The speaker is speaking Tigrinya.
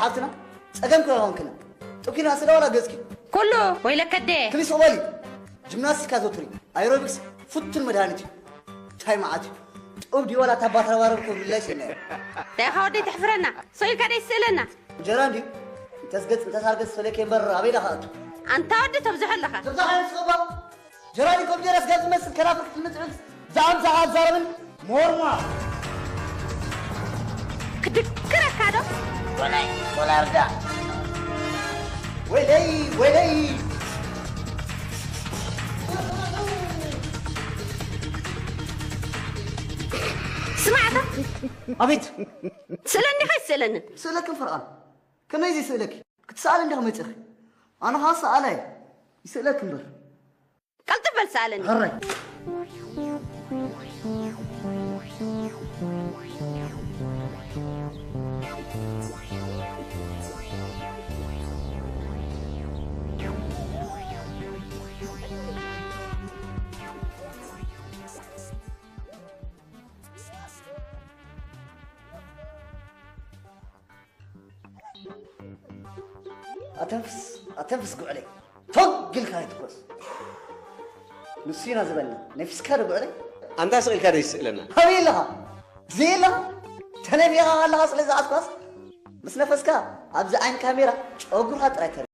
ሓፍትና፣ ጸገም ከይኾንክና። ጥኪና ስለ ዋላ ገጽኪ። ኩሉ ወይለከ ኣደ። ክሊስ ኦባሊ። ጂምናስቲካ ዘውትሪ። ኣይሮቢክስ ፍቱን መድሃኒት እዩ። እንታይ መዓት እዩ። ጡብ ድዩ ዋላ ታባ ተረባረብ ክብልላ ይስእና እዩ። እንታይ ኢኻ ወደይ ተሕፍረና? ሰው ኢልካ ደይ ስእለና? እንጀራ እንድዩ። እንተስ ገጽ፣ እንተስ ኣርገጽ ፈለከ እምበር ኣበይ ኢኻ ኣቱ? ኣንታ ወዲ ተብዝሖ ኣለኻ። ተብዝሖ ኣይንስኸባ። ጀራኒ ኮምፒውተር ኣስጋብ ዝመስል ከናፍር ክትምጥዕስ ዝኣምሳኻ ኣዛረብን ሞርማ። ክድክረካ ዶ? ወላይ፣ ወላይ ኣርዳ። ወይለይ፣ ወይለይ። ስማዕታ። ኣቤት። ስእለኒ ኸይ ስእለንን? ስእለክን ፈርቓን። ከመይ ዘይስእለኪ? ክትሰኣሊ እንዲኺ መጺኺ። ኣነ ኸኣ ሰኣላይ። ይስእለኪ እምበር። ቀልጥፍ በል ሰኣለኒ። ሕራይ። ኣተንፍስ፣ ኣተንፍስ ጉዕለይ። ቶግ ኢልካ ኣይትጎስ። ንሱ ኢና ዝበልና። ነፊስካ ዶ ጉዕለይ? ኣንታ ስቕ ኢልካ ዶ ይስእለና? ኣበይ ኣለኻ? ዘይ ኣለኻ? ተነፊኻ ኣለኻ ስለ ዝኣስኳስ፣ ምስ ነፈስካ ኣብዚ ዓይኒ ካሜራ ጨጉርኻ ጥራይ ተርኢ።